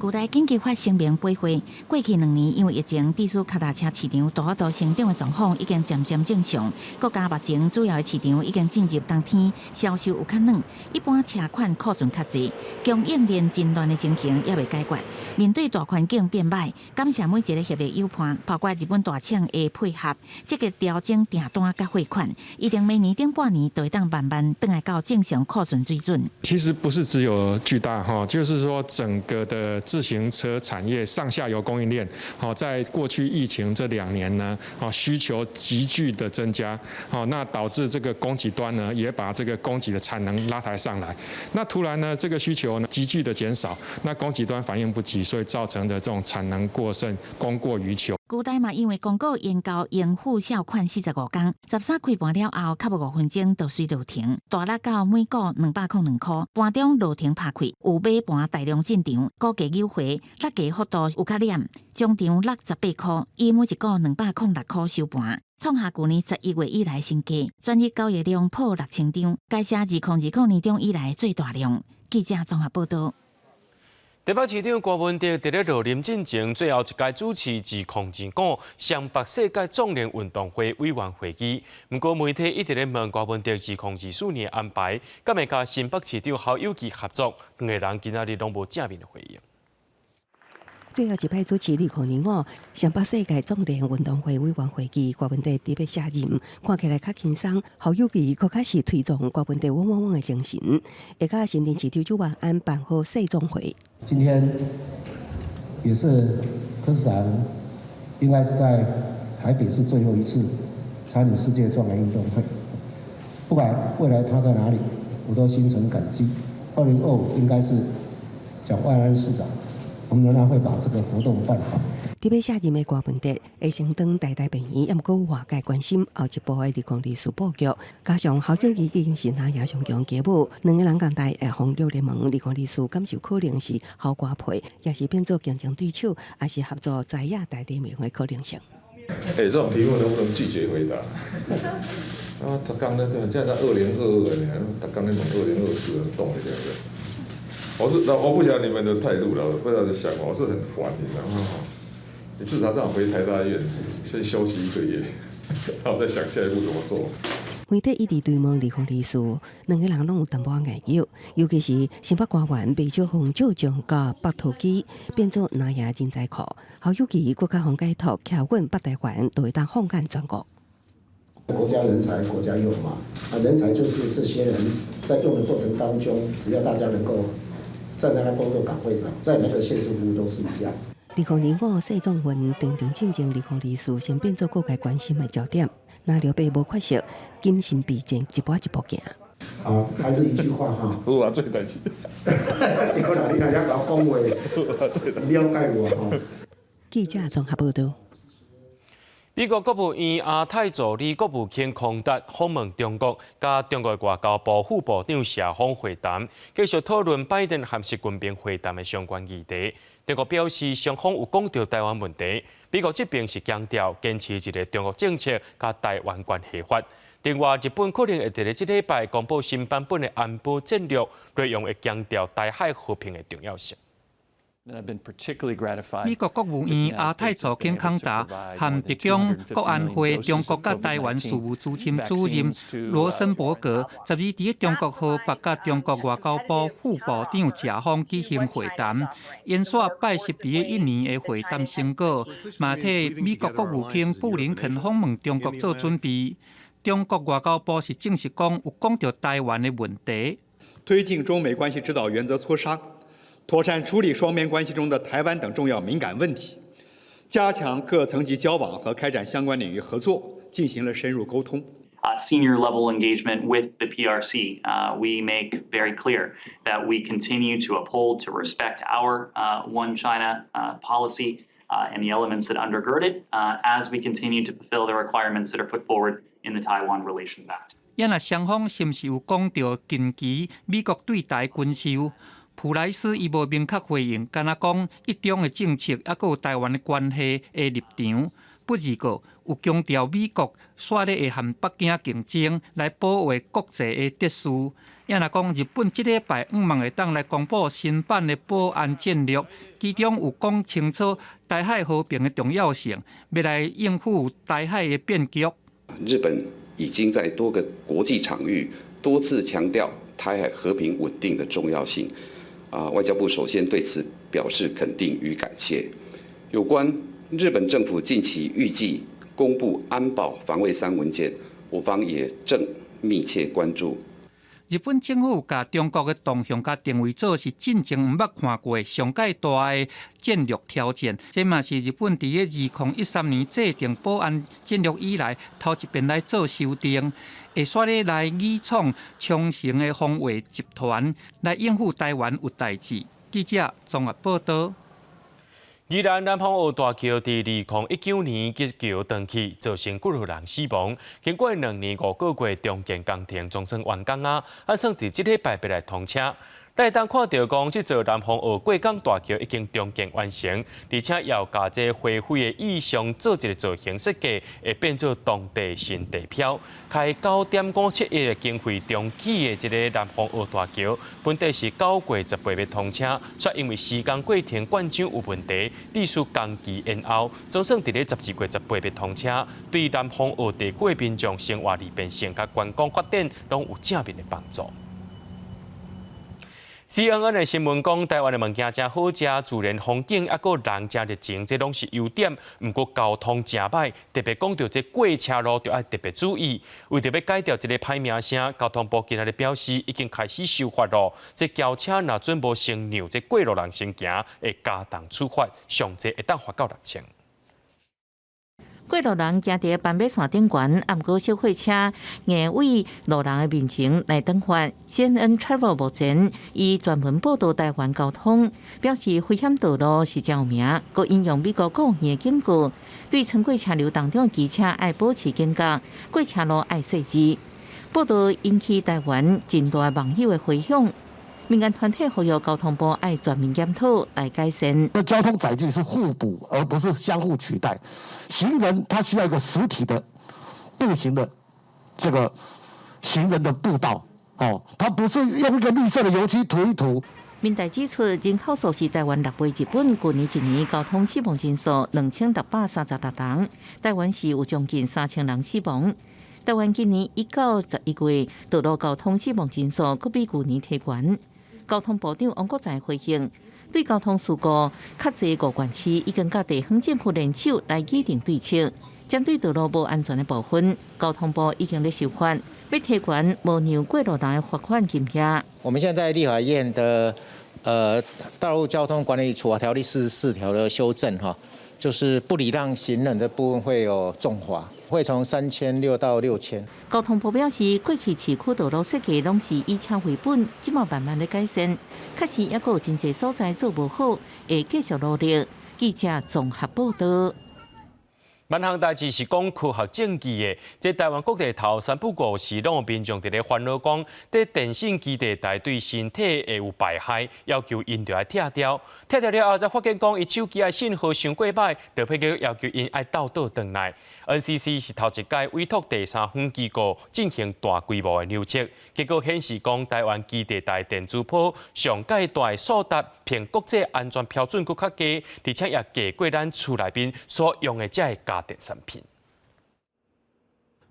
巨大緊急發聲明回會，過去2年因為疫情，致使跤踏車市場大幅度成長的狀況已經漸漸正常。國家目前主要的市場已經進入冬天，銷售有較軟，一般車款庫存較濟，供應鏈真亂的情形猶未解決。面對大環境變歹，感謝每一个協力友伴，包括日本大廠的配合，積極調整訂單佮貨款，一定明年頂半年就會當慢慢轉來到正常庫存水準。其實不是只有巨大哈，就是說整個的自行車產業上下游供應鏈，好，在過去疫情這2年呢，需求急劇的增加，好，那導致這個供給端呢，也把這個供給的產能拉抬上來。那突然呢，這個需求呢急劇的減少，那供給端反應不及，所以造成的這種產能過剩，供過於求。巨大嘛，因為公告延到應付銷款45工，13開盤了後，較無5分鐘就隨落停，大落到每股202塊，盤中落停拍開，有買盤大量進場，股價扭回，落價幅度有較斂，終場落18塊，以每一股206塊收盤，創下舊年11月以來新低，全日交易量破6000張，該是2020年中以來最大量。記者綜合報導。台北市長柯文哲佇咧落任進前，最後一屆主持2025雙北世界壯年運動會委員會議。毋過媒體一直咧問柯文哲2024年的安排，敢會佮新北市長侯友宜合作？兩个人今仔日攏無正面的回應。最後一擺主持2025雙北世界壯年運動會委員會議，柯文哲佇欲卸任，看起來較輕鬆。侯友宜閣較是推崇柯文哲穩穩穩的精神，會佮新竹市長蔣萬安辦好世壯會。今天也是柯市長，應該是在台北市最後一次參與世界壯年運動會。不管未來他在哪裡，我都心存感激。2025應該是蔣萬安市長。我們仍然會把這個活動辦好。佇欲卸任的柯文哲會先轉台大病院，毋過外界關心後一步的2024布局，加上侯友宜已經是南亞上強街舞，兩个人仝台會予綠聯盟2024敢有可能是侯柯配，抑是變做競爭對手，抑是合作在野大聯盟的可能性。欸，這種題目能不能拒絕回答？啊，逐工咧，現在2022年，逐工咧問2024，懂會對不對？我是，我不曉得你們的態度了，不知道的想法，我是很煩，你知道嗎？你至少讓我回台大醫院先休息一個月，然後再想下一步怎麼做。媒體一直追問2024，兩个人攏有淡薄仔研究，尤其是新北官員袂少予借將佮北投機變做南亞人才庫，侯友宜閣較予解託，徛穩北台灣，就會當放眼全國。國家人才，國家用嘛。啊，人才就是這些人在用的過程當中，只要大家能夠站在他工作崗位上，在哪個縣市服務都是一樣。2025世壯運登場進前，2024先變做各界關心的焦點。若劉備無缺席，謹慎備戰，一步一步行。啊，還是一句話哈。好啊，做代誌。對啦，你若遐共我講話，了解我吼。記者綜合報導。美國國務院亞太助理國務卿康達訪問中國，佮中國外交部副部長謝鋒會談，繼續討論拜登和習近平會談的相關議題。中國表示，雙方有講著台灣問題，美國這邊是強調堅持一个中國政策佮台灣關係法。另外，日本可能會佇咧這禮拜公布新版本的安保戰略，內容會強調台海和平的重要性。美國國務院亞太助卿康達和白宮國安會中國佮台灣事務資深主任羅森伯格，12佇咧中國河北佮中國外交部副部長謝鋒舉行會談，延續拜習佇咧印尼的會談成果，嘛替美國國務卿布林肯訪問中國做準備。中國外交部是證實講有講著台灣的問題，推進中美關係指導原則磋商。妥善處理雙邊關係中的台灣等重要敏感問題，加強各層級交往和開展相關領域合作，進行了深入溝通。 Senior level engagement with the PRC, we make very clear that we continue to uphold, to respect our One China policy and the elements that undergird it, as we continue to fulfill the requirements that are put forward in the Taiwan Relations Act. 也若雙方是毋是有講著近期美國對台軍售？普萊斯伊無明確回應，干焦講一中的政策，猶閣有台灣的關係的立場。不過有強調美國煞咧會和北京競爭來保衛國際的秩序。也若講日本這禮拜向望會當來公布新版的保安戰略，其中有講清楚台海和平的重要性，欲來應付台海的變局。日本已經在多個國際場域多次強調台海和平穩定的重要性。啊，外交部首先對此表示肯定與感謝。有關日本政府近期預計公布安保防衛三文件，我方也正密切關注。日本政府共中國的動向共定位做是進前毋捌看過上蓋大的戰略挑戰，這嘛是日本佇咧2013年制定保安戰略以來頭一遍來做修訂，會煞咧來擬創長城的防衛集團來應付台灣有代誌。記者綜合報道。宜蘭南風澳大橋佇2019年結橋斷去，造成幾若人死亡。經過2年5個月重建工程，總算完工啊！按算佇這禮拜欲來通車。咱會當看著講，這座南風澳過江大橋已經重建完成，而且又共這花卉的意象做一个造型設計，會變做當地新地標。開9.57億的經費重起的這个南風澳大橋，本底是9月18欲通車，卻因為施工過程灌漿有問題，致使工期延後，總算佇咧12月18欲通車，對南風澳地區的民眾生活利便性佮觀光發展攏有正面的幫助。CNN 的新聞講，台灣的物件誠好食，自然風景猶閣人誠熱情，這攏是優點。毋過交通誠䆀，特別講著這過車路，著愛特別注意。為著欲改掉這个歹名聲，交通部今仔日表示，已經開始修法囉。這轎車若準無先讓這過路人先行，會加重處罰，上濟會當罰到6000。過路人行佇斑馬線頂懸，毋過小貨車硬對路人的面前來擋罰。CNN Travel 目前伊專門報導台灣交通，表示危險道路是誠有名，閣引用美國國務院的警告，對穿過車流當中的機車愛保持警覺，過車路愛細緻。報導引起台灣真大網友的迴響。民間團體呼籲交通部愛全面檢討來改善。那交通載具是互補，而不是相互取代。行人他需要一個實體的步行的這個行人的步道，哦，他不是用一個綠色的油漆塗一塗。民代指出，人口數是台灣6倍日本，舊年一年交通死亡人數2636人，台灣是有將近3000人死亡。台灣今年1到11月道路交通死亡人數，閣比舊年提懸。交通部長王國材回應，對交通事故較濟五縣市已經佮地方政府聯手來擬定對策，針對道路無安全的部分，交通部已經咧修法，欲提懸無讓過路人的罰款金額。我們現在立法院的道路交通管理處罰條例44條的修正哈，就是不禮讓行人的部分會有重罰，會從3600到6000。交通部表示，過去市區道路設計攏是以車為本，這馬慢慢咧改善，確實猶閣有真濟所在做無好，會繼續努力。記者綜合報道。萬項代誌是講科學證據的，這台灣各地頭三不五時攏有民眾佇咧煩惱講，這電信基地台對身體會有排害，要求𪜶著愛拆掉。拆掉了後，才發現講伊手機的信號傷過䆀，就欲閣要求𪜶愛倒倒轉來。NCC 是頭一擺委託第三方機構進行大規模的量測，結果顯示講台灣基地台電磁波上蓋大的數值，比國際安全標準閣較低，而且也低過咱厝內面所用的這个家電產品。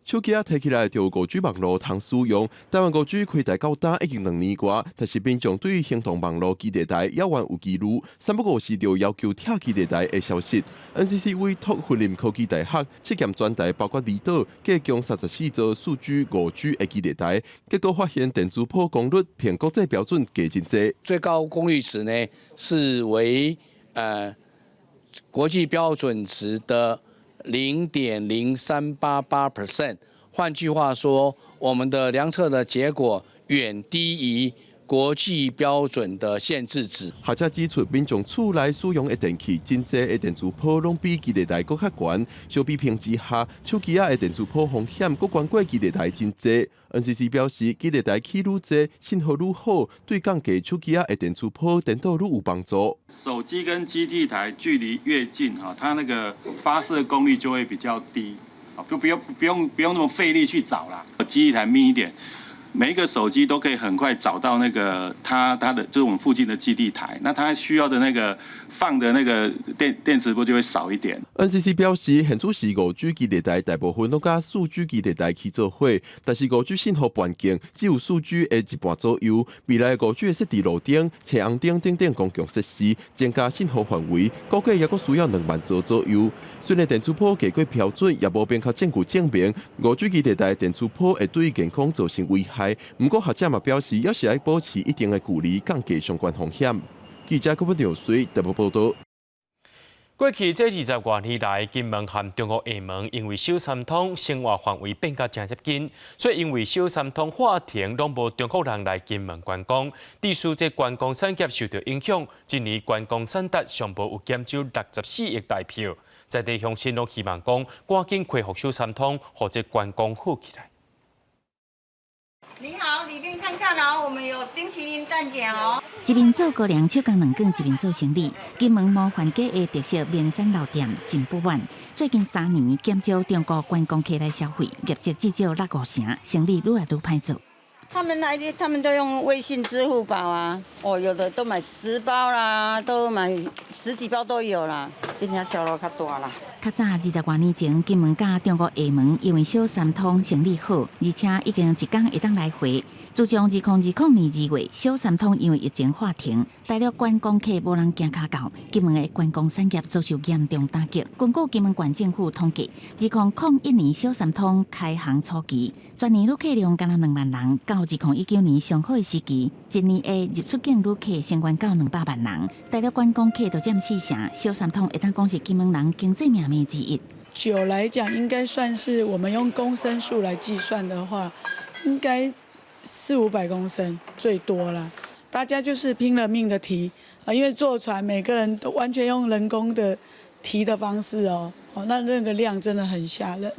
手機仔提起來就有5G 網路通使用。台灣5G 開台到今已經2年外，但是民眾對於行動網路基地台猶原有疑慮，三不五時就要求拆基地台的消息。NCC 委託雲林科技大學測驗全台包括離島計共34座4G、5G 的基地台，結果發現電磁波功率比國際標準低真濟。最高功率值呢是為國際標準值的0.0388%，換句話說，我們的量測的結果遠低於國際標準的限制值。學者指出，民眾厝內使用的電器，真濟的電磁波攏比基地台閣較懸。相比平之下，手機仔的電磁波風險閣懸過基地台真濟。NCC 表示，基地台起愈濟，信號愈好，對降低手機仔的電磁波顛倒愈有幫助。手機跟基地台距離越近，哈，它那個發射功率就會比較低，就不用那麼費力去找啦。基地台密一點，每一個手機都可以很快找到那個它的就是我們附近的基地台，那它需要的那個放的那個電磁波就會少一點。 NCC 表示，現此時5G 基地台大部分攏佮4G 基地台起做伙，但是5G 信號半徑只有4G 的一半左右。未來5G 會設佇路頂、青紅燈等等公共設施，增加信號範圍，估計猶閣需要2萬座左右。雖然電磁波低過標準，也無明確證據證明5G 基地台電磁波會對健康造成危害。毋過學者嘛表示，猶是愛保持一定的距離，降低相關風險。記者郭本水特報報導。過去這20外年來，金門和中國廈門因為小三通生活範圍變甲誠接近，所以因為小三通喊停，攏無中國人來金門觀光，致使這觀光產業受到影響。今年觀光產值上無有減少64億台票。在地鄉親攏希望講，趕緊恢復小三通，予這觀光好起來。你好，裡面看看哦，我們有冰淇淋蛋捲哦。一面做高粱手工軟粿，一面做生理。金門模範街的特色名山老店真不滿。最近3年減少中國觀光客來消費，業績至少落五成，生意愈來愈歹做。他們來，他們都用微信、支付寶啊。哦，有的都買10包啦，都買十幾包都有啦，今天銷路較大啦。較早20外年前，金門佮中國廈門因為小三通生理好，而且已經一工會當來回。自從2020年2月，小三通因為疫情喊停，大陸觀光客無人行跤到，金門的觀光產業遭受嚴重打擊。根據金門縣政府統計，2001年小三通開航初期，全年旅客量干焦2萬人，到2019年上好的時期，一年的入出境旅客升懸到200萬人。大陸觀光客就佔四成，小三通會當講是金門人經濟命脈之一。酒來講，應該算是我們用公升數來計算的話，應該四五百公升最多了。大家就是拼了命的提啊，因為坐船每個人都完全用人工的提的方式哦，哦，那個量真的很嚇人。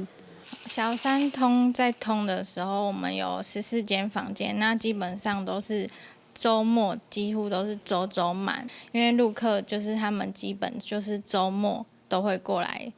小三通在通的時候，我們有14間房間，那基本上都是週末幾乎都是週週滿，因為陸客就是他們基本就是週末都會過來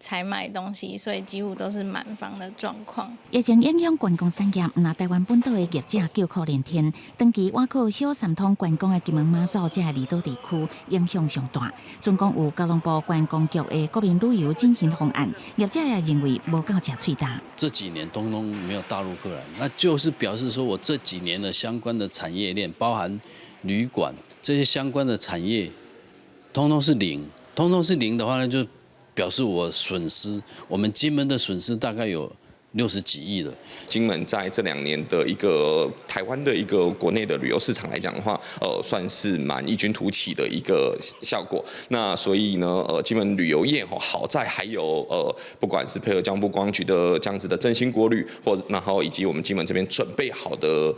採買東西，所以幾乎都是滿房的狀況。疫情影響觀光產業，毋但台灣本島的業者叫苦連天，長期倚靠小三通觀光的金門馬祖這个離島地區影響上大。準講有交通部觀光局的國民旅遊振興方案，業者也認為無夠食喙焦。這幾年通通沒有大陸客來，那就是表示說我這幾年的相關的產業鏈，包含旅館這些相關的產業，通通是零，通通是零的話呢，就表示我損失，我們金門的損失大概有60幾億了。金門在這2年的一個台灣的一個國內的旅遊市場來講的話，算是蠻異軍突起的一個效果。那所以呢，金門旅遊業好在還有不管是配合交通部觀光局的這樣子的振興國旅，或然後以及我們金門這邊準備好的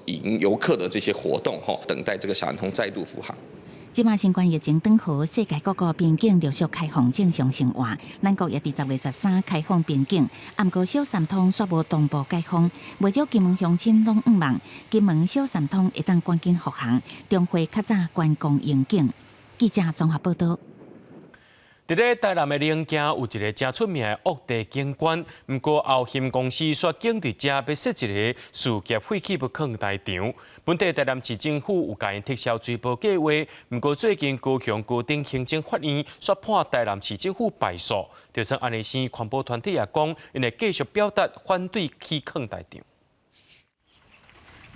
迎遊客的這些活動，等待這個小三通再度復航。這馬新冠疫情轉好，世界各國邊境陸續開放正常生活。咱國也佇10月13開放邊境，毋過小三通煞無同步解封，袂少金門鄉親攏向望金門小三通會當趕緊復航，重回較早觀光榮景。記者綜合報導。佇咧台南的龍行有一个誠出名的惡地景觀，毋過澳鑫公司煞揀佇遮欲設一个事業廢棄物囥台場。本地台南市政府有共𪜶撤銷追報計劃，毋過最近高雄高等行政法院煞判台南市政府敗訴，就算按呢生，環保團體也講，𪜶會繼續表達反對起囥台場。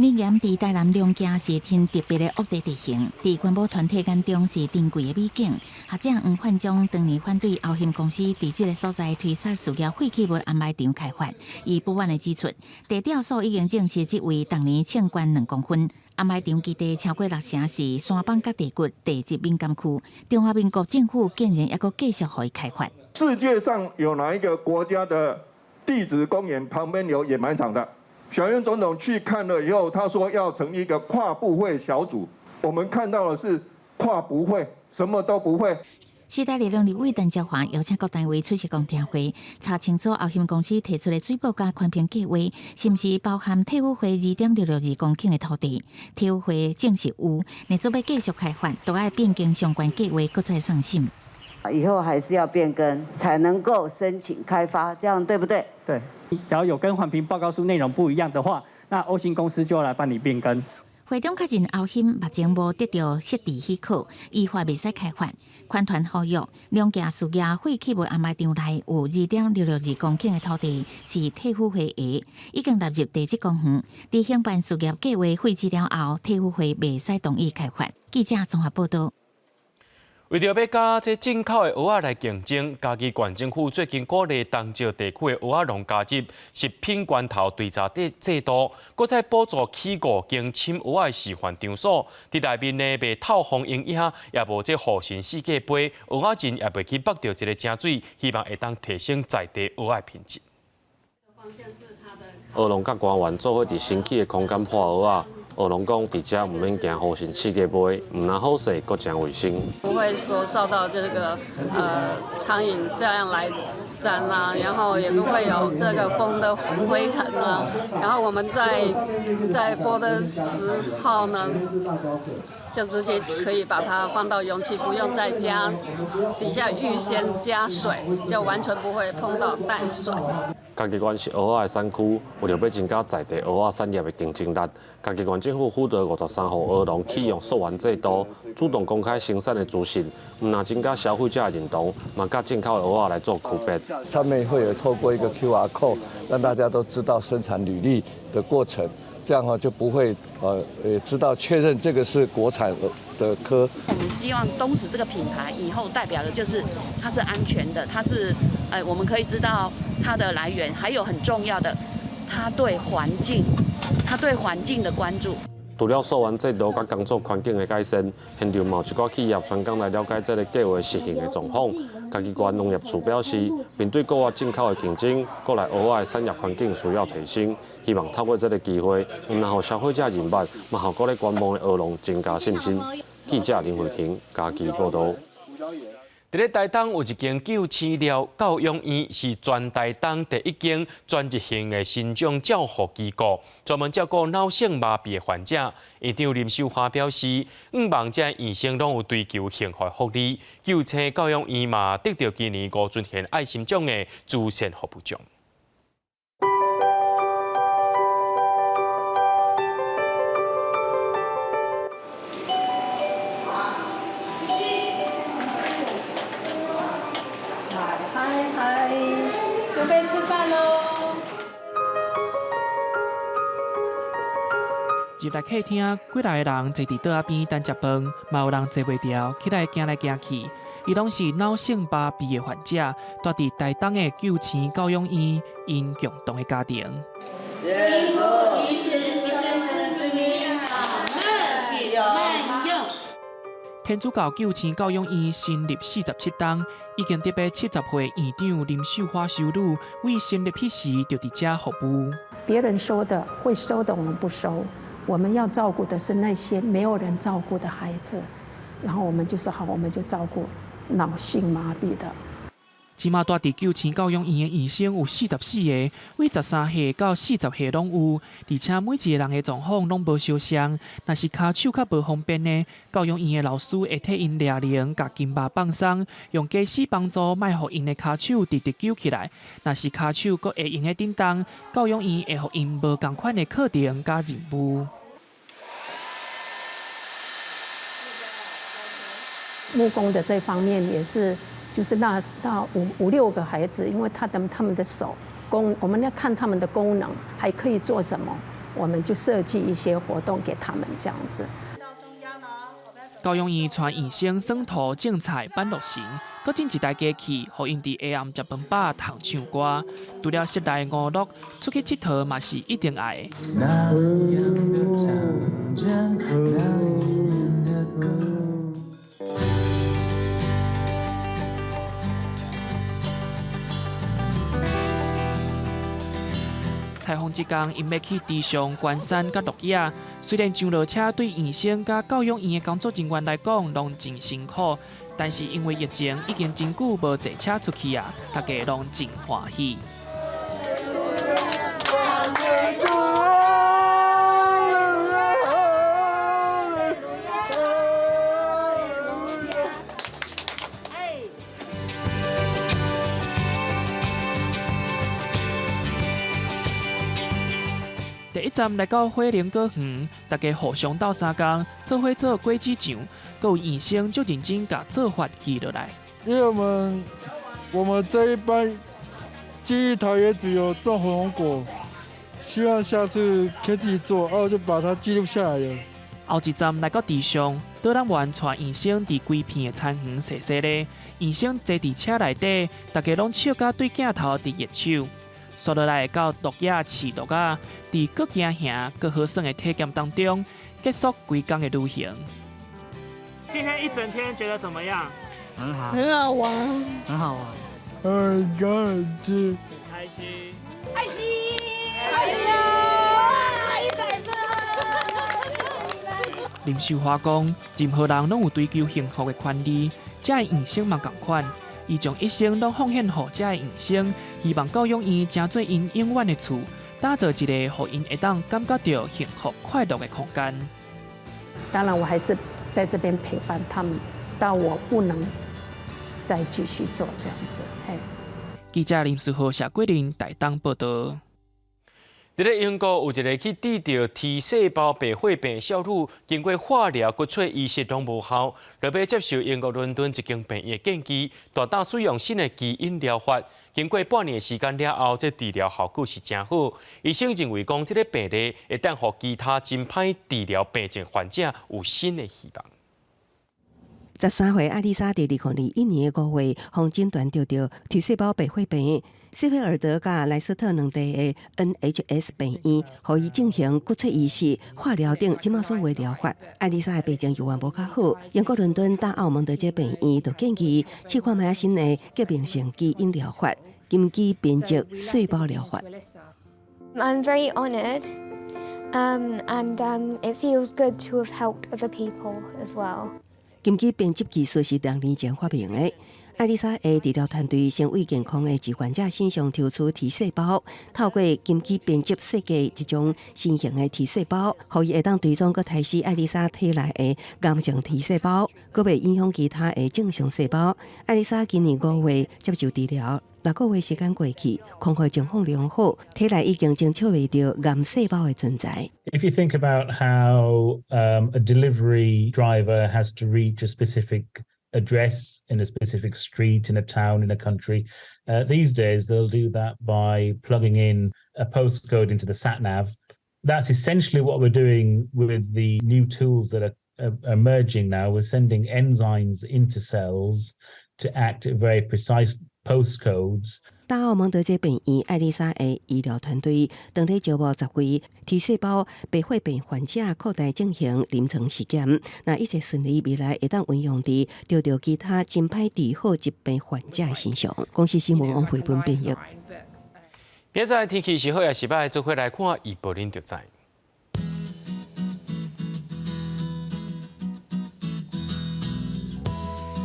你岩佇台南龍行是真特別的惡地地形，佇環保團體眼中是珍貴的美景。學者黃煥忠當年反對澳鑫公司佇這个所在推設事業廢棄物掩埋場開發，伊不滿的指出，地調所已經證實這位逐年衝懸2公分，掩埋場基地超過六成是山崩佮地骨地質敏感區，中華民國政府竟然猶閣繼續予伊開發。世界上有哪一個國家的地質公園旁邊有掩埋場的？小英總統去看了以後，他說要成立一個跨部會小組。我們看到的是跨不會，什麼都不會。時代力量立委陳椒華邀請各單位出席公聽會，查清楚澳鑫公司提出的水報佮環評計劃，是毋是包含退輔會2.662公頃的土地？退輔會證實有，若準備繼續開發，都愛變更相關計劃，閣再送審。以後還是要變更，才能夠申請開發，這樣對不對？對。只要有跟環評報告書內容不一樣的話，那歐鑫公司就要來辦理變更。會長確認澳鑫目前無得到設置許可，依法袂使開發。環團呼籲，龍行事業廢棄物掩埋場內有2.662公頃的土地是退輔會的，已經納入地質公園。佇興辦事業計劃廢止了後，退輔會袂使同意開發。記者綜合報導。為著欲佮這進口的蚵仔來競爭，嘉義縣政府最近鼓勵東石地區的蚵仔農加入食品關頭追查的制度，閣再補助起五間扦蚵仔的示範場所，佇內面呢袂透風營養，也無這護神四界杯，蚵仔仁也袂去縛著這个井水，希望會當提升在地蚵仔品質。蚵農佮官員做伙佇新起的空間破蚵仔。蚵農講，佇遮毋免驚雨神試過飛，毋但好勢，閣誠衛生。不會說受到這個蒼蠅這樣來沾啦，然後也不會有這個風的灰塵啦。然後我們在剝的時候呢，就直接可以把它放到容器，不用再加底下預先加水，就完全不會碰到淡水。嘉義縣是蚵仔的產區，為著欲增加在地蚵仔產業的競爭力，嘉義縣政府輔導53戶蚵農啟用溯源制度，主動公開生產的資訊，毋但增加消費者的認同，嘛佮進口的蚵仔來做區別。上面會有透過一個 QR code，讓大家都知道生產履歷的過程，這樣的話就不會知道確認這個是國產的蚵。我們希望東石這個品牌以後代表的就是它是安全的，它是我們可以知道它的來源，還有很重要的，它對環境，它對環境的關注。除了溯源制度佮工作環境的改善，現場嘛有一寡企業專工來了解這个計劃實行的狀況。嘉義縣農業處表示，面對國外進口的競爭，國內蚵仔的產業環境需要提升，希望透過這个機會，毋但予消費者認捌，嘛予閣咧觀望的蚵農增加信心。記者林慧婷嘉義報導。佇咧台東有一間救星寮教養院，是全台東第一間專業性的身障照護機構，專門照顧腦性麻痹的患者。院長林秀華表示，向望這院生攏有追求幸福的福利。救星教養院嘛得著今年吳尊賢愛心獎的慈善服務獎。嗨嗨，準備吃飯囉！入來客廳，幾若个人坐佇桌仔邊等食飯，嘛有人坐袂牢，起來行來行去。伊攏是腦性麻痹的患者，蹛佇台東的救星教養院，𪜶共同的家庭。天主教救星教養院成立47冬，已經得予70歲院長林秀花修女為成立彼時就佇遮服務。別人收的會收的，我們不收。我們要照顧的是那些沒有人照顧的孩子，然後我們就說好，我們就照顧腦性麻痹的。這馬住佇救星教養院的醫生有44个，對13歲到40歲攏有，而且每一个人的狀況攏無相像。若是跤手較無方便的，教養院的老師會替𪜶掠鈴，共筋肉放鬆，用家私幫助，莫予𪜶的跤手直直揪起來。若是跤手閣會用得振動，教養院會予𪜶無仝款的課程佮任務。木工的這方面也是。就是那五六個孩子，因為他們的手功，我們要看他們的功能，還可以做什麼，我們就設計一些活動給他們這樣子。教養院帶醫生耍土、種菜、挽落繩，閣整一台機器，予𪜶佇下暗食飯飽通唱歌。除了室內娛樂，出去𨑨迌嘛是一定愛的。采訪這工，𪜶欲去池上、關山佮鹿野。雖然上落車對醫生佮教養院的工作人員來講，攏真辛苦，但是因為疫情已經真久無坐車出去啊，大家攏真歡喜。第一站來到火龍果園，大家互相鬥相共，做伙做果子醬，閣有醫生足認真共做法記落來。因為我們這一班記憶台也只有種火龍果，希望下次可以自己做，然後就把它記錄下來了。後一站來到池上，導覽員帶醫生佇規片的田園踅踅咧，醫生坐佇車內底，大家攏笑甲對鏡頭佇揮手。紲落來到鹿野飼鹿仔，佇閣驚嚇、閣好耍的體驗當中，結束規工的旅行。今天一整天覺得怎麼樣？很好，很好玩，很好玩，很開心，開心，開心，開心，哇，100分！林秀華講，任何人攏有追求幸福的權利，這个醫生嘛仝款。伊將一生攏奉獻予這个醫生，希望教養院成做𪜶永遠的厝，打造一个予𪜶會當感覺著幸福快樂的空間。當然，我還是在這邊陪伴他們，到我不能再繼續做這樣子。嘿。記者林思豪、謝桂林台東報導。佇咧英國有一个去治著 T 細胞白血病的少女，經過化療、骨髓移植攏無效，落尾接受英國倫敦一間病院的建議，大膽使用新的基因療法。經過半年的時間了後，這治療效果是誠好。醫生認為講，這个病例會當予其他真歹治療病症患者有新的希望。13歲艾麗莎佇2021年5月，予診斷著 T 細胞白血病。謝菲爾德佮萊斯特兩地的 NHS 病院，予伊進行骨髓移植、化療等這馬所有療法。艾麗莎的病情猶原無較好，英國倫敦大奧蒙德這病院就建議試看覓新的革命性基因療法——金基編輯細胞療法。 I'm very honoured, and it feels good to have helped other people as well. 金基編輯技術是兩年前發明的。艾麗莎的治療團隊先為健康的志願者身上抽出 T 細胞，透過金基編輯設計一種新型的 T 細胞，予伊會當追蹤閣殺死艾麗莎體內的癌症 T 細胞，閣袂影響其他的正常細胞。艾麗莎今年5月接受治療，6個月時間過去，康復狀況良好，體內已經偵測袂著癌細胞的存在。 If you think about how a delivery driver has to reach a specific address in a specific street in a town in a country, these days they'll do that by plugging in a postcode into the sat nav. That's essentially what we're doing with the new tools that are emerging now. We're sending enzymes into cells to act at very precise postcodes. 大奧蒙德這病院艾麗莎的醫療團隊當咧招募10位 T 細胞白血病患者，擴大進行臨床試驗。若一切順利，未來會當運用佇著著其他真歹治好疾病患者的身上。公視新聞王培文編譯。現在天氣是好抑是䆀，做伙來看預報恁就知。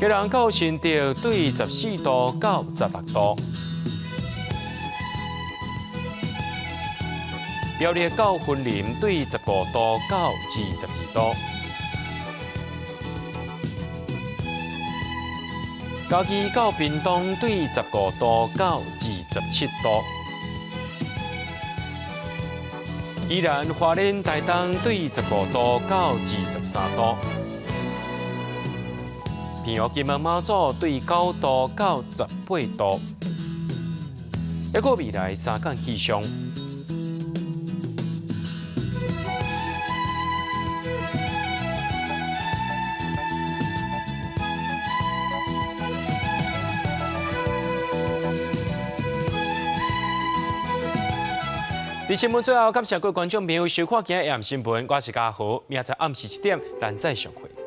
基隆到新竹對14度到16度。苗栗到雲林對15度到22度。嘉義到屏東對15度到27度。宜蘭花蓮台東對15度到23度。澎湖金門馬祖對9度到18度。抑閣未來三工氣象。佇新聞最後，感謝各位觀眾朋友收看今日的新聞，我是嘉豪，明仔載暗時7點，咱再相會。